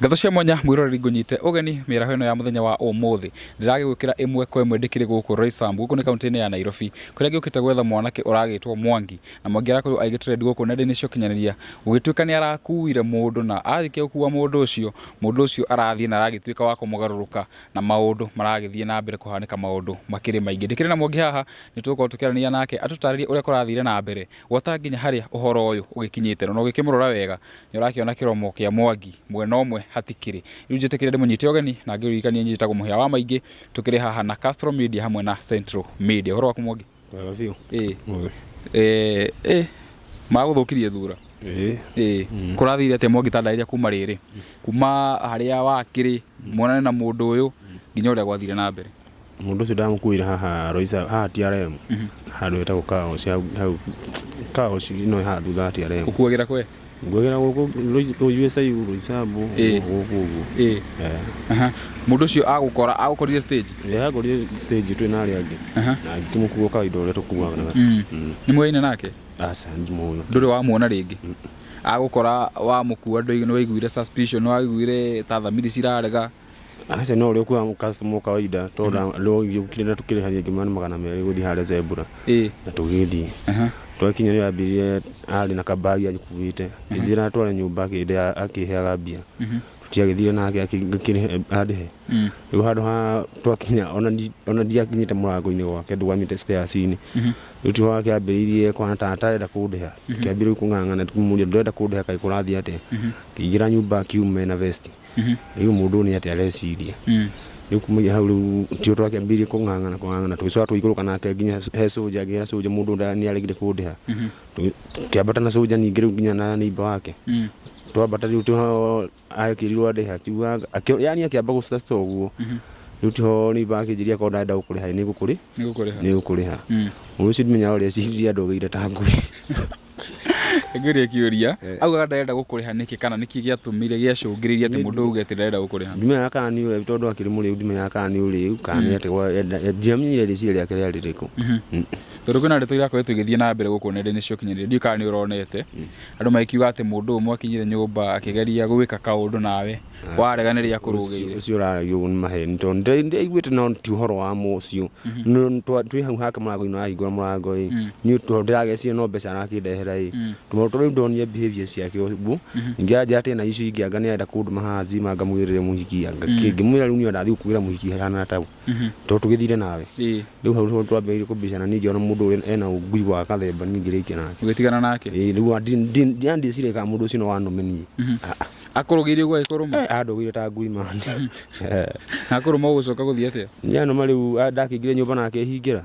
Ngatho cia mwanya mwiroreri ngũnyite ũgeni mĩaraho ĩno ya mũthenya wa ũmũthĩ. Ndĩragĩgũkĩra ĩmwe kwa ĩmwe ndĩkĩrĩ gũkũ Roysambu, gũkũ nĩ kaunti-inĩ ya Nairobi, kũrĩa ngĩũkĩte gwetha mwanake ũragĩtwo Mwangi. Na Mwangi arakorirwo agĩtrend gũkũ nenda-inĩ cia ũkinyanĩria gũgĩtuĩka nĩ arakuire mũndũ na arĩkia gũkua mũndũ ũcio, mũndũ ũcio arathiĩ na aragĩtuĩka wa kũmũgarũrũka na maũndũ maragĩthiĩ na mbere kũhanĩka maũndũ makĩrĩ maingĩ. Ndĩkĩrĩ na Mwangi haha, nĩ tũgũkorwo tũkĩaranĩria nake atũtarĩrie ũrĩa kũrathire na mbere gwata nginya harĩa ũhoro ũyũ ũgĩkinyĩte. Na ũgĩkĩmũrora wega nĩ ũrakĩona kĩromo kĩa Mwangi mwena ũmwe hatikĩrĩ. Rĩu njĩtĩkĩre ndĩmũnyite ũgeni na ngĩũririkanie niĩ njĩtagwo Mũhĩa wa Maingĩ, tũkĩrĩ haha na Castro Media hamwe na Central Media. Ũhoro waku Mwangi? Wega biũ. Ĩĩ. Ĩĩ. Ĩĩ magũthũkirie thura. Ĩĩ. Ĩĩ. Kũrathire atĩa Mwangi ta ndarĩria kuma rĩrĩ? Kuma harĩa wakĩrĩ muonane na mũndũ ũyũ nginya ũrĩa gwathire na mbere. Mũndũ ũcio ndamũkuire haha Roysa haha TRM handũ hetagwo car wash hau hau car wash ĩno ĩ haha thutha wa TRM. Ũkuagĩra kwe? Nguagĩra gũkũ USIU Roysambu gũkũ ũguo. Ĩĩ. Aha. Mũndũ ũcio agũkora agũkorire stage? Ĩĩ angorire stage twĩ na arĩa angĩ na ngĩkĩmũkua kawaida ũrĩa tũkuaga. Nĩ muoyaine nake? Aca ndimũĩ. Ndũrĩ wamuona rĩngĩ? Agũkora wamũkua nĩ waiguire suspicion, nĩ waiguire ta thamiri cirarega? Aca no ũrĩa ũkuaga customer kawaida tondũ ũkire na tũkĩrĩhania ngĩmwĩra nĩ 200 gũthiĩ harĩa Zebra na tũgĩthiĩ. Twakinya nĩ ambĩrire arĩ na kabagi akuĩte akĩnjĩra tware nyũmba akĩheaga mbia. Tũtiagĩthire nake andĩhe. Rĩu handũ ha twakinya ona ndiakinyĩte mũrango-inĩ gwake ndũgamĩte stairs-inĩ. Rĩu tiho akĩambĩrĩirie kũhana ta atarenda kũndĩha. Tũkĩambĩrĩria kũng'ang'ana tũkĩmũria ndũrenda kũndĩha kaĩ kũrathiĩ atĩa. Akĩingĩra nyũmba akiuma ena vest. Rĩu mũndũ ũyũ nĩ atĩa areciria. Rĩu kumagia hau rĩu tio twakĩambĩrĩirie kũng'ang'ana kũng'ang'ana tũgĩcoka tũgĩikũrũka nake nginya he soldier ngĩra soldier mũndũ ũyũ nĩ aregire kũndĩha. Tũkĩambata na soldier ningĩ rĩu nginya na neighbour wake. Twambata rĩu tiho akĩrirwo andĩhe akiuga yani akĩamba gũcata ũguo. Rĩu tiho neighbour akĩnjĩria akorwo ndarenda gũkũrĩha nĩ ngũkũrĩha. Mũndũ ũcio ndimenyaga ũrĩa eciririe andũgĩire ta ngui. Ngũrie kĩũria, augaga ndarenda gũkũrĩha nĩkĩ kana nĩkĩ gĩatũmire gĩacũngĩrĩirie atĩ mũndũ auge atĩ ndarenda gũkũrĩha? Ndimenyaga kana nĩ ũrĩu tondũ akĩrĩ mũrĩu ndimenyaga kana nĩ ũrĩu kana nĩ atĩ ndiamenyire rĩciria rĩake rĩarĩ rĩrĩkũ. Tondũ kwĩna ndeto irakoretwo igĩthiĩ na mbere gũkũ nenda-inĩ cia ũkinyanĩria ndiũĩ kana nĩ ũronete, andũ magĩkiuga atĩ mũndũ ũyũ mwakinyire nyũmba akĩgeria gwĩka kaũndũ nawe warega nĩ rĩa kũrũgĩire. Ũcio ũraragia ũguo nĩ maheni tondũ ndĩraiguĩte no ti ũhoro wa ma ũcio. Twĩ hau hake mũrango-inĩ arahingũra mũrango ĩ, niĩ tondũ ndĩrageciria no mbeca arakĩndehera ĩ, tondũ rĩu ndonire behavior ciake ũguo, ningĩ anjĩra atĩ ena issue ingĩ anga nĩ arenda kũndũma haha nzima ngamũgĩrĩre mũhiki anga kĩ, ngĩmwĩra rĩu niĩ ndathiĩ gũkũgĩra mũhiki hana ta ũ, tondũ tũgĩthire nawe. Rĩu hau nĩho twambĩrĩirie kũbicana niĩ ngĩona mũndũ ũyũ ena ũngui wa kathemba niĩ ngĩrĩkia nake. Ũgĩtigana nake? Ĩĩ rĩu ndieciria kana mũndũ ũcio no anũme niĩ. Akũrũgĩire ũguo agĩkũrũma? Eh, andũgĩire ta ngui man. Na akũrũma ũgũcoka gũthiĩ atĩa? Niĩ anũma rĩu ndakĩingĩra nyũmba na akĩhingĩra.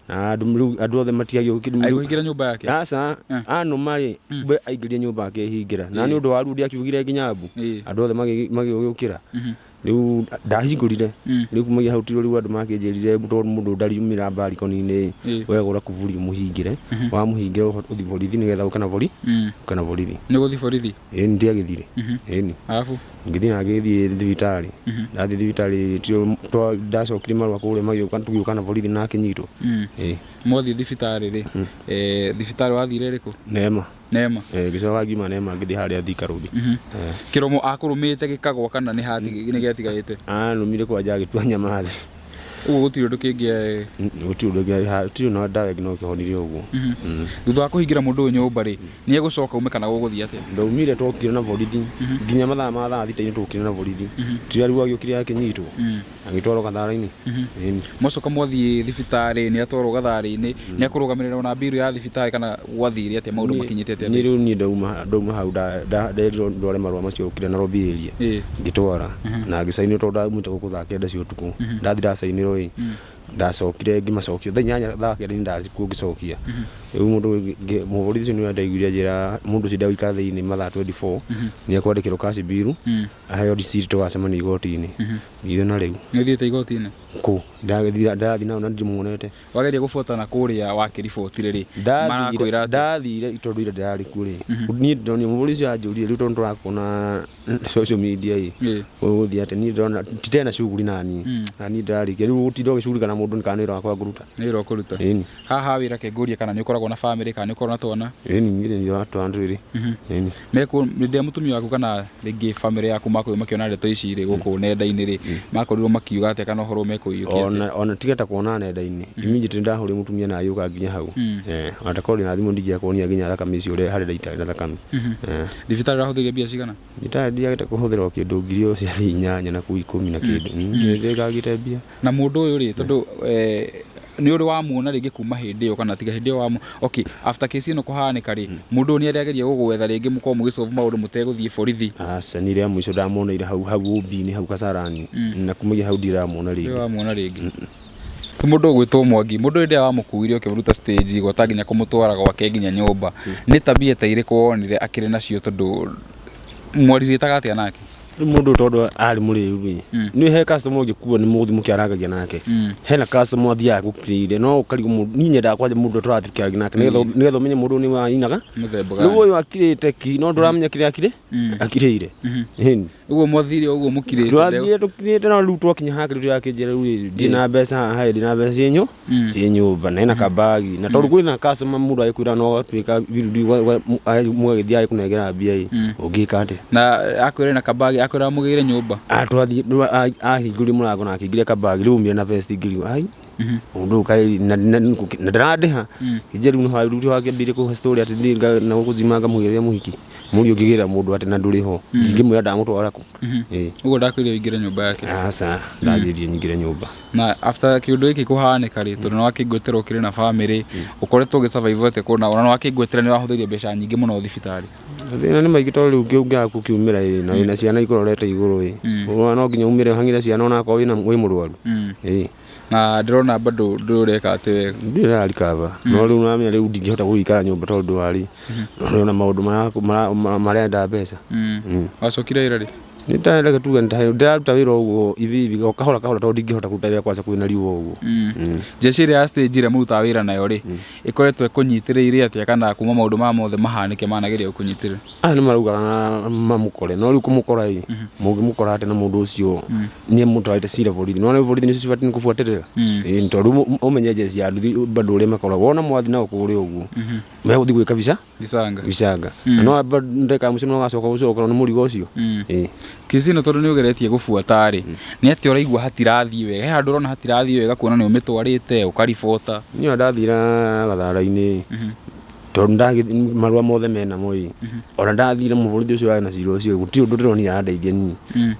Na andũ rĩu andũ othe matiagĩũkire. Agĩkũhingĩra nyũmba yake? Aca, anũma rĩ, we aingĩrire nyũmba akĩhingĩra. Na nĩ ũndũ wa ruo ndiakiugire nginya mbu. Andũ othe magĩũkĩra. Rĩu ndahingũrire. Rĩu kumagia hau tiro rĩu andũ makĩnjĩrire tondũ mũndũ ndariumĩra mbarikoni-inĩ we gũra kuburi ũmũhingĩre. Wamũhingĩra ũthiĩ borithi nĩgetha ũke na borithi. Ũke na borithi. Nĩ ũgũthiĩ borithi? Ĩĩ nĩ ndiagĩthire. Ĩni. Arabu? Ngĩthiĩ na ngĩthiĩ thibitarĩ. Ndathiĩ thibitarĩ tio ndacokirie marũa kũrĩa magĩũka tũgĩũka na borithi na akĩnyitwo. Ĩĩ. Mwathiĩ thibitarĩ rĩ, thibitarĩ wathire ĩrĩkũ? Neema. Neema. Ĩĩ ngĩcoka ngiuma Neema ngĩthiĩ harĩa Thika Road. Kĩromo akũrũmĩte gĩkagwa kana nĩ gĩatigarĩte? Anũmire kwanja agĩtua nyama thĩ. Ũguo gũtirĩ ũndũ kĩngĩ. Gũtirĩ ũndũ ũngĩ, gũtirĩ na ndawa ĩngĩ no kĩhonirie ũguo. Thutha wa kũhingĩra mũndũ ũyũ nyũmba rĩ, nĩ egũcoka ume kana gũgũthiĩ atĩa? Ndaumire twokire na borithi nginya mathaa ma thaa thita-inĩ twokire na borithi. Tiga rĩu agĩũkire akĩnyitwo agĩtwarwo gatharĩ-inĩ. Ĩni. Mwacoka mwathiĩ thibitarĩ nĩ atwarwo gatharĩ-inĩ, nĩ akũrũgamĩrĩrwo na mbiru ya thibitarĩ kana gwathire atĩa maũndũ makinyĩte atĩa? Niĩ rĩu niĩ ndauma hau nderirwo ndware marũa macio okire Nairobi area ngĩtwara na ngĩcainĩrwo tondũ ndaumĩte gũkũ thaa kenda cia ũtukũ. Ndathiĩ ndacainĩrwo ĩ ndacokire ngĩmacokia thaa inyanya thaa kenda nĩ ndarĩ kuo ngĩcokia. Rĩu mũndũ mũborithi ũcio nĩwe ndaiguire anjĩra mũndũ ũcio ndegũikara thĩinĩ mathaa 24 nĩ ekwandĩkĩrwo cash bill aheo receipt tũgacemania igoti-inĩ. Ngĩthiĩ na rĩu. Nĩ ũthiĩte igoti-inĩ? Kũ ndarathiĩ nao na ndimuonete. Wageria gũbuata na kũrĩa wakĩribotire rĩ, marakwĩra atĩa? Ndathire tondũ ira ndĩrarĩ kuo rĩ, niĩ ndĩronire mũborithi ũcio anjũrire rĩu tondũ tũrakuona social media ĩ, ũgũthiĩ atĩa? Niĩ ndĩrona titena na shughuli naniĩ, na niĩ ndĩrarĩkia rĩu gũtinda ũgĩcugurika na mũndũ kana nĩ wĩra wakwa ngũruta. Nĩ wĩra ũkũruta. Ĩni. Haha wĩra ke ngũrie kana nĩ ũkoragwo na famĩlĩ kana nĩ ũkoragwo na twana? Ĩni, niĩ ndĩ na twana twĩrĩ. Ĩni. Mekũ hĩndĩ ĩrĩa mũtumia waku kana rĩngĩ famĩlĩ yaku makorirwo makĩona ndeto ici rĩ gũkũ nenda-inĩ rĩ, makorirwo makiuga atĩa kana ũhoro mekũiyũkia atĩa? Ona tiga ta kuona nenda-inĩ, immediately ndahũrĩire mũtumia na agĩũka nginya hau. Ona ta korwo ndĩna thimũ ndingĩakuonia nginya thakame icio ũrĩa harĩa ndaitarĩ na thakame. Thibitarĩ ũrahũthĩrire mbia cigana? Thibitarĩ ndiagĩte kũhũthĩra o kĩndũ ngiri o cia 8,000 na kũu ikũmi na kĩndũ. Nĩndĩgagĩte mbia. Na mũndũ ũyũ rĩ, tondũ nĩ ũrĩ wamuona rĩngĩ kuma hĩndĩ ĩyo kana tiga hĩndĩ ĩyo wamu okay, after case ĩno kũhanĩka rĩ, mũndũ ũyũ nĩ arageria gũgwetha rĩngĩ mũkorwo mũgĩ solve maũndũ mũtegũthiĩ borithi? Aca, niĩ rĩa mũico ndamuoneire hau hau ũmbi-inĩ hau Kasarani, na kumagia hau ndirĩ ndamuona rĩngĩ. Ndũrĩ wamuona rĩngĩ. Ti mũndũ ũgwĩtwo Mwangi, mũndũ hĩndĩ ĩrĩa wamũkuire ũkĩmũruta stage gwata nginya kũmũtwara gwake nginya nyũmba, nĩ tabia ta irĩkũ wonire akĩrĩ nacio tondũ mwarirĩtaga atĩa nake? Rĩu mũndũ ũyũ tondũ arĩ mũrĩu rĩ, nĩ he customer ũngĩkua nĩ mũgũthiĩ mũkĩarangagia nake. Hena customer athiaga agũkirĩire no ũkarigwo mũndũ, niĩ nyendaga kwanja mũndũ ũrĩa tũrathiĩ tũkĩaragia nake nĩgetha ũmenye mũndũ ũyũ nĩ wainaga. Mũthemba gani? Rĩu ũyũ akirĩte ki no ndũramenya kĩrĩa akirĩire. Ĩni. Ũguo mwathire ũguo mũkirĩte. Twathire tũkirĩte no rĩu twakinya hake rĩu akĩnjĩra rĩu rĩ, ndirĩ na mbeca haha ĩ, ndĩ na mbeca ciĩ nyũmba na ena kabagi na tondũ kwĩna customer mũndũ agĩkwĩra no ũgatuĩka mũgagĩthiĩ agĩkũnengera mbia ĩ, ũngĩka atĩa? Na akwĩra ena kabagi akwĩra amũgĩre nyũmba? Twathiĩ ahingũrire mũrango na akĩingĩria kabagi rĩu aumire na vest ngĩrigwo ai ũndũ ũyũ kaĩ na ndarandĩha kĩnjĩra rĩu nĩho akĩambĩrĩirie kũhe story atĩ thiĩ na gũkũ Zima ngamũgĩrĩre mũhiki. Mũriũ ũngĩgĩra mũndũ atĩ na ndũrĩ ho ndingĩmwĩra ndamũtwara kũ. Ĩĩ. Ũguo ndakwĩrire ũingĩre nyũmba yake? Aca, ndanjĩrire nyingĩre nyũmba. Na after kĩũndũ gĩkĩ kũhanĩka rĩ, tondũ nĩwakĩngwetera ũkĩrĩ na famĩlĩ, ũkoretwo ũgĩ survive atĩa kuona ona nĩwakĩngwetera nĩwahũthĩrire mbeca nyingĩ mũno thibitarĩ? Mathĩna nĩ maingĩ tondũ rĩu kĩũngĩaga gũkiumĩra ĩ, na wĩna ciana ikũrorete igũrũ ĩ, no nginya umĩre ũhang'ĩre ciana onakorwo wĩ mũrwaru. Ĩĩ. Na ndĩrona bado ndũreka atĩ wega. Ndirĩ ndĩra recover no rĩu nĩũramenya rĩu ndingĩhota gũgĩikara nyũmba tondũ warĩ ũrona maũndũ marenda mbeca. Wacokire wĩra rĩ? Reke tuge ndĩraruta wĩra ũguo hivi hivi o kahora kahora tondũ ndingĩhota kũruta wĩra kwanza kwĩna riũa ũguo. Jeshi ĩrĩa ya stage ĩrĩa mũrutaga wĩra nayo rĩ, ĩkoretwo ĩkũnyitĩrĩire atĩa kana kuma maũndũ maya mothe mahanĩke manageria gũkũnyitĩrĩra? Aya nĩ maraugaga mamũkore no rĩu kũmũkora ĩ, mũngĩmũkora atĩa na mũndũ ũcio nĩ mũtwarĩte cira borithi, nĩwona rĩu borithi nĩcio cibatiĩ nĩ kũbuatĩrĩra. Ĩĩ tondũ rĩu ũmenye jeshi ya nduthi bado ũrĩa makoragwo, wona mwathiĩ nao kũrĩa ũguo megũthiĩ gwĩka bica Gicanga. Gicanga. Na no amba ndagĩka ya mũico no ũgacoka gũcokerwo nĩ mũrigo ũcio. Ĩĩ. Kesi ĩno tondũ nĩ ũgeretie gũbuata rĩ, nĩ atĩa ũraigua hatirathiĩ wega? He handũ ũrona hatirathiĩ wega kuona nĩ ũmĩtwarĩte ũkaribota? Niĩ ona ndathira Gathara-inĩ tondũ marũa mothe menamo ĩ, ona ndathire mũborithi ũcio warĩ na cira ũcio gũtirĩ ũndũ ndĩronire arandeithia niĩ.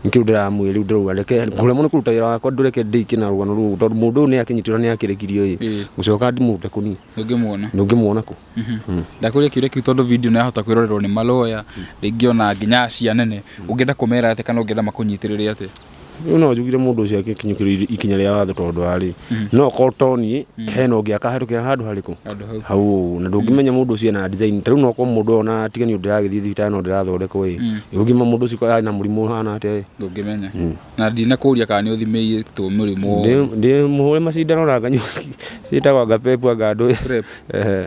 Nĩkĩo ndĩramwĩra rĩu ndĩrauga reke ngũremwo nĩ kũruta wĩra wakwa ndũreke ndĩike na rũgano rũu tondũ mũndũ ũyũ nĩ akĩnyitirwo na nĩ akĩrekirio ĩ, gũcoka ndĩmũrute kũ niĩ? Ndũngĩmuona. Ndũngĩmuona kũ? Ndakũria kĩũria kĩu tondũ video nĩ yahota kwĩrorerwo nĩ maloya, rĩngĩ ona nginya acia nene. Ũngĩenda kũmera atĩa kana ũngĩenda makũnyitĩrĩre atĩa? Rĩu no njugire mũndũ ũcio akinyũkĩrio ikinya rĩa watho tondũ warĩ no okorwo to niĩ hena ũngĩ akahĩtũkĩra handũ harĩkũ? Handũ hau. Hau na ndũngĩmenya mũndũ ũcio ena design ta rĩu no okorwo mũndũ ũyũ ona tiga nĩ ũndũ ndĩragĩthiĩ thibitarĩ no ndĩrathondekwo ĩ, ũngĩmenya mũndũ ũcio arĩ na mũrimũ ũhana atĩa ĩ? Ndũngĩmenya. Na ndinakũria kana nĩ ũthimĩtwo mũrimũ. Ndĩ mũhũre macindano na nganyua ciĩtagwo anga pep anga ndũĩ. PrEP.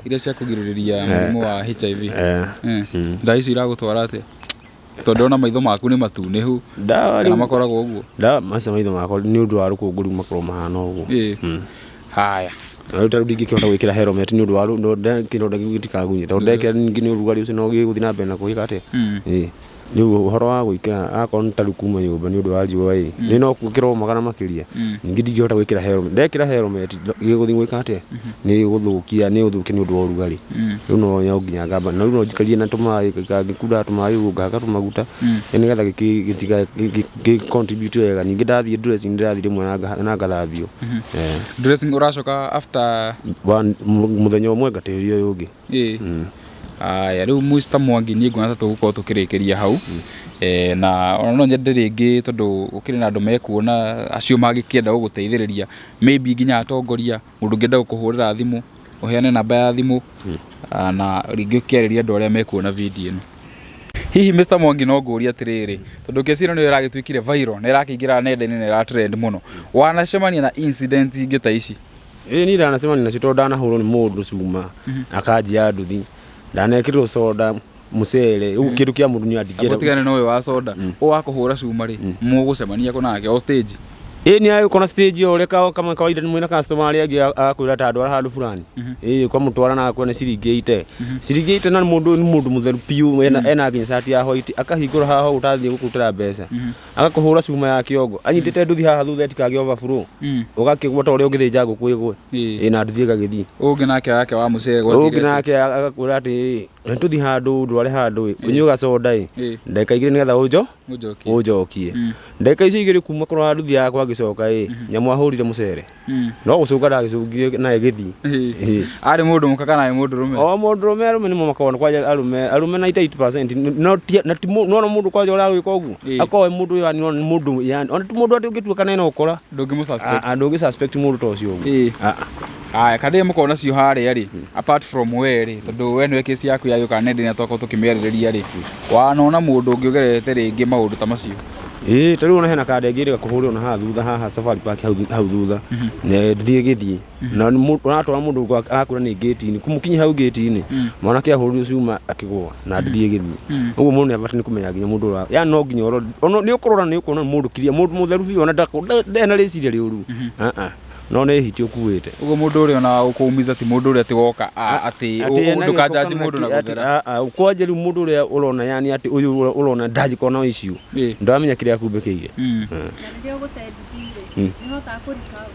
Iria cia kũgirĩrĩria mũrimũ wa HIV. Ndawa icio iragũtwara atĩa? Tondũ ndĩrona maitho maku nĩ matunĩhu. Ndawa Kana makoragwo ũguo? Ndawa macio maitho makwa nĩ ũndũ wa rũkũngũ rĩu makoragwo mahana ũguo. Haya. Na rĩu ta rĩu ndingĩkĩhota gwĩkĩra helmet nĩ ũndũ wa kĩronda kĩu gĩtikagunye tondũ ndekĩra ningĩ nĩ ũrugarĩ ũcio no gĩgũthiĩ na mbere na gwĩka atĩa? Rĩu ũhoro wa gwĩkĩra akorwo nĩ ta rĩu kuma nyũmba nĩ ũndũ wa riũa ĩ, nĩ no kĩromaga na makĩria, ningĩ ndingĩhota gwĩkĩra helmet, ndekĩra helmet gĩgũthiĩ gwĩka atĩa? Nĩ gũthũkia nĩ gũthũkia nĩ ũndũ wa ũrugarĩ. Rĩu no nginya ngamba, na rĩu no njikarie na tũmaĩ ngĩkundaga tũmaĩ ũguo ngahaka tũmaguta nĩgetha gĩ contribute wega. Ningĩ ndathiĩ dressing ndĩrathiĩ rĩmwe na ngathambio. Dressing ũracoka after? Mũthenya ũmwe ngatĩrĩria ũyũ ũngĩ. Haya rĩu Mr Mwangi niĩ nguona ta tũgũkorwo tũkĩrĩkĩria hau. Na ona no nyende rĩngĩ tondũ gũkĩrĩ na andũ mekuona acio mangĩkĩenda gũgũteithĩrĩria maybe nginya atongoria, mũndũ ũngĩenda gũkũhũrĩra thimũ ũheane namba ya thimũ na rĩngĩ ũkĩarĩria andũ arĩa mekuona video ĩno. Hihi Mr Mwangi no ngũrie atĩrĩrĩ, tondũ kesi ĩno nĩyo ĩragĩtuĩkire viral na ĩrakĩingĩra nenda-inĩ na ĩra trend mũno, wanacemania na incident ingĩ ta ici? Ĩĩ niĩ ndanacemania nacio tondũ ndanahũrwo nĩ mũndũ cuma akanjia nduthi, ndanekĩrĩrwo soda, mũcere, rĩu kĩndũ kĩa mũndũ niĩ ndingĩenda. Tigane na ũyũ wa soda, ũyũ wa kũhũra cuma rĩ, mũgũcemania kũ nake o stage? Ĩĩ nĩ agĩũka stage o ũrĩa kama kawaida nĩ mwĩna customer arĩa angĩ agakwĩra ta ndwara handũ fulani. Ĩĩ ũkamũtwara na agakwĩra nĩ ciringi 80. Ciringi 80 na mũndũ ũyũ nĩ mũndũ mũtheru piũ ena nginya cati ya white akahingũra haha ũguo ũtathiĩ gũkũrutĩra mbeca. Agakũhũra cuma ya kĩongo anyitĩte nduthi haha thutha ĩtikagĩe overflow. Ũgakĩgwa ta ũrĩa ũngĩthĩnja ngũkũ ĩgwe. Ĩĩ na nduthi ĩgagĩthiĩ. Ũngĩ nake wake wa mũcere gwathire Ũngĩ nake agakwĩra atĩ nĩ tũthiĩ handũ ndware handũ ĩ ũnyue gacoda ĩ ndagĩka igĩrĩ nĩgetha ũnjo Ũnjokie. Ũnjokie. Ndagĩka icio igĩrĩ kuma kũrora nduthi yakwa ngĩcoka ĩ nyamũ ahũrire mũcere. No gũcũnga ndagĩcũngire na ĩgĩthiĩ. Ĩĩ. Arĩ mũndũ mũka kana arĩ mũndũ rũme? O mũndũ rũme, arũme nĩmo makoragwo kwanja arũme arũme 98% no ti na ti nĩwona mũndũ kwanja ũragwĩka ũguo akorwo e mũndũ yani nĩwona nĩ mũndũ yani ona ti mũndũ atĩ ũngĩtua kana ena ũkora. Ndũngĩmũ suspect. Ndũngĩ suspect mũndũ ta ũcio ũguo. Ah, ah. Aya, kana mũkorwo nacio harĩa rĩ, apart from we rĩ, tondũ we nĩwe kesi yaku yagĩũka nenda-inĩ na twakorwo tũkĩmĩarĩrĩria rĩ, wanona mũndũ ũngĩ ũgerete rĩngĩ maũndũ ta macio? Ĩĩ ta rĩu ona hena kanda ĩngĩ ĩrĩga kũhũrĩrwo na haha thutha haha Safari Park hau hau thutha na nduthi ĩgĩthiĩ na nĩ ũratwara mũndũ arakwĩra nĩ ngĩti-inĩ kũmũkinyia hau ngĩti-inĩ mwanake ahũrirwo cuma akĩgũa na nduthi ĩgĩthiĩ. Ũguo mũndũ nĩ abatiĩ nĩ kũmenya nginya mũndũ ũrĩa yani no nginya ũrore ona nĩ ũkũrora nĩ ũkuona mũndũ kiria mũndũ mũtheru biũ ona ndena rĩciria rĩũru. Ah ah. No nĩ hiti ũkuĩte. Ũguo mũndũ ũrĩa ona ũkũumiza ti mũndũ ũrĩa atĩ woka atĩ Atĩ ena gĩko ndũkanjanji kana mũndũ na kĩ- atĩ- gũthera. a- a, kwanja rĩu mũndũ ũrĩa ũrona yani atĩ ũyũ ũrona ndangĩkorwo na issue ndũramenya kĩrĩa akumbĩkĩire. Na rĩrĩa ũgũte nduthi rĩ, nĩ ũhotaga kũ recover?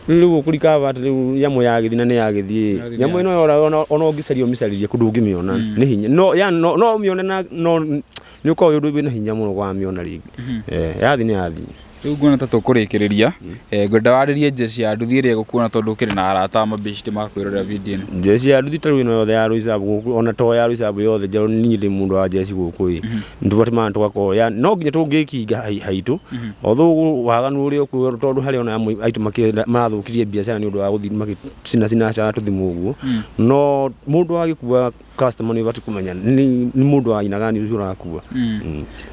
Rĩu ũkũ recover atĩ rĩu nyamũ yagĩthiĩ na nĩ yagĩthiĩ. Yathiĩ Nyamũ ĩno yora ona ũngĩcaria ũmĩcarĩrie kũ ndũngĩmĩona nĩ hinya. No yani no ũmĩone na no nĩ ũkoragwo wĩ ũndũ wĩna hinya mũno wamĩona rĩngĩ. Eh, yathiĩ nĩ yathiĩ. Rĩu nguona ta tũkũrĩkĩrĩria, ngwenda warĩrie njeci ya nduthi ĩrĩa ĩgũkuona tondũ ũkĩrĩ na arata mabeshte ma kwĩrorera video ĩno. Njeci ya nduthi ta rĩu ĩno yothe ya Roysambu gũkũ ona to ya Roysambu yothe njerũ niĩ ndĩ mũndũ wa njeci gũkũ ĩ nĩ tũbatiĩ tũgakorwo yani no nginya tũngĩkinga haitũ although waganu ũrĩa ũkuo tondũ harĩ ona amwe aitũ makĩenda marathũkirie biacara nĩ ũndũ wa gũthiĩ magĩcina cinacaga tũthimũ ũguo no mũndũ agĩkua customer nĩ ũbatiĩ kũmenya nĩ nĩ mũndũ wa aina gani ũcio ũrakua.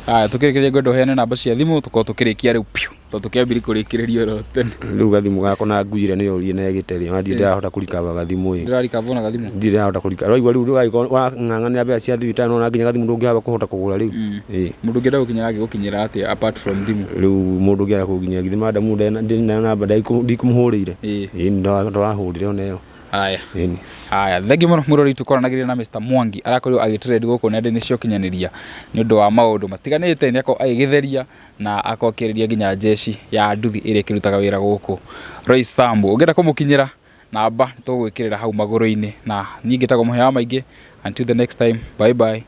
Haya, tũkĩrĩkĩrĩria ngwenda ũheane namba cia thimũ tũkorwo tũkĩrĩkia rĩu piũ tondũ tũkĩambirie kũrĩkĩrĩria oro tene. Rĩu gathimũ gakwa na ngui ĩrĩa nĩyo ũrie na ĩgĩte rĩ, ona ndirĩ ndĩrahota kũrikaba gathimũ ĩ. Ndĩrarikabwo na gathimũ. Ndirĩ ndĩrahota kũrika. Ũraigua rĩu ũragĩkorwo ũrang'ang'anĩra mbeca cia thibitarĩ no ona nginya gathimũ ndũngĩhota kũhota kũgũra rĩu. Ĩ. Mũndũ ũngĩenda gũkinyĩra angĩgũkinyĩra atĩa apart from thimũ? Rĩu mũndũ ũngĩenda kũnginyĩra githĩ madamu ndĩ na namba ndikũmũhũrĩire. Ĩ. Ĩ ndĩrahũrire ona ĩyo. Haya. Ĩni. Haya, thengiũ mũno mũrori witũ kwaranagĩria na Mr Mwangi arakorirwo agĩtrend gũkũ nenda-inĩ cia ũkinyanĩria nĩ ũndũ wa maũndũ matiganĩte, nĩ akorwo agĩgĩtheria na akorwo akĩarĩria nginya jeshi ya nduthi ĩrĩa ĩkĩrutaga wĩra gũkũ Roysambu. Ũngĩenda kũmũkinyĩra namba nĩ tũgũgwĩkĩrĩra hau magũrũ-inĩ, na niĩ ngĩtagwo Mũhĩa wa Maingĩ, until the next time, bye bye.